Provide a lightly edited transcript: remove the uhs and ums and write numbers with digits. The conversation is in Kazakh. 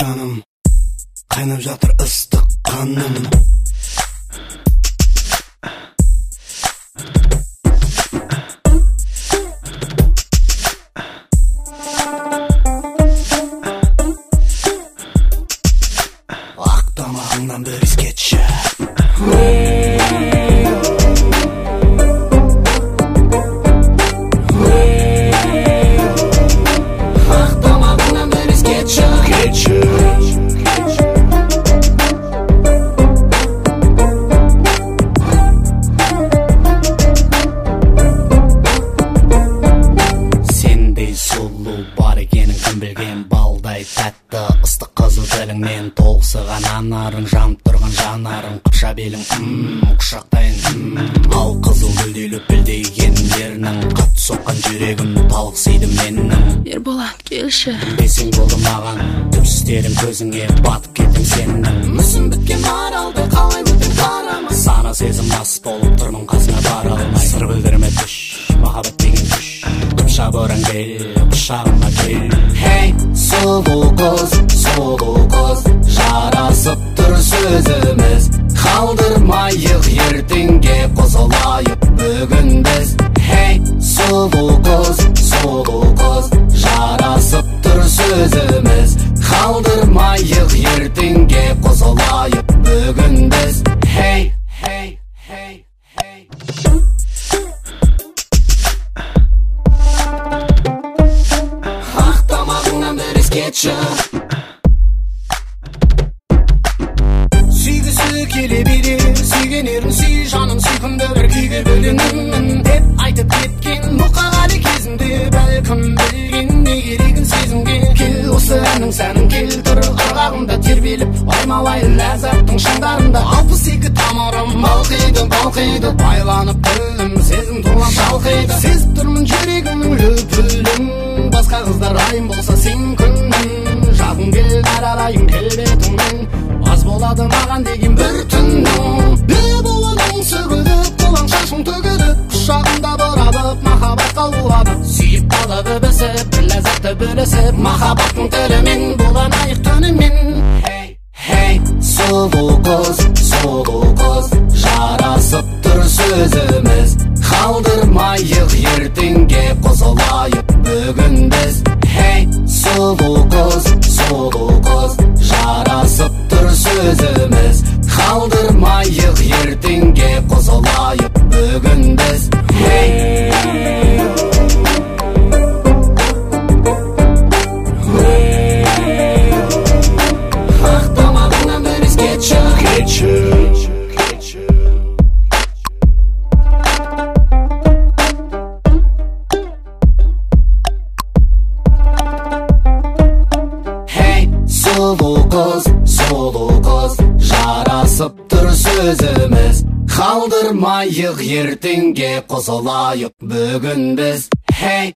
Жаным, қайнап жатыр ыстық қаным. Ақ тамағыңнан бір иіс кетші. Ақ тамағыңнан бір иіс кетші. Сендей сұлу бар екенін кім білген, балдай тәтті ыстық қызыл тіліңнен толықсыған анарың, жанып тұрған жанарың, қыпша белің, құшақтайын. Ал қызыл гүлдей лүпілдеген ернің, қатты соққан жүрегім талықсиды менің. Ерболат, келші. Десең болды маған, түпсіз терең көзіңе батып кеттім сенің. Мүсін біткен маралды қалай өтем қарамай, сана сезім мас болып тұрмын қасыңа бара алмай. Сыр білдірме түш, махаббат деген күш, қыпша боран кел, құшағыма кел. Хей, сұлу қыз, сұлу қыз, жарасып тұр сөзіміз. Қалдырмайық ертеңге, қосылайық бүгін біз. Хей, сұлу қыз, сұлу қыз, жарасып тұр сөзіміз. Қалдырмайық ертеңге, қосылайық бүгін біз. Хей, хей, хей, хей. Ақ тамағыңнан бір иіс кетші. Сүйгісі келе берер, сүйген ерін сүй, жаным сүйкімді бір күйге бөленемін деп айтып кеткен Мұқағали кезінде, бәлкім білген не керегін сезімге. Кел осы әннің сәнін келтір, ырғағында тербеліп аймалай ләззаттың шыңдарында. 62 тамырым балқиды, балқиды, байланып тілім сезім тулап шалқиды. Сезіп тұрмын жүрегімнің лүпілін, басқа қыздар айым болса сен күнім. Жақын кел, аралайын келбетіңмен, аз болады маған деген бір түннің. Бе буының сөгіліп, қолаң шашың төгіліп, құшағымда бұралып, махаббатқа уланып, сүйіп қалып үбісіп, бір ләззатты бөлісіп, махаббаттың тілімен буланайық түнімен. Хей, хей, сұлу қыз, сұлу қыз, жарасып тұр сөзіміз. Қалдырмайық ертеңге, қосылайық бүгін біз. Хей, сұлу қыз, сұлу қыз, жарасып тұр сөзіміз. Қалдырмайық ертеңге, қосылайық бүгін біз. Хей. Ақ тамағыңнан бір иіс кетші. Хей, сұлу қыз, сұлу қыз, жарасып тұр сөзіміз. Қалдырмайық ертеңге, қосылайық бүгін біз. Хей.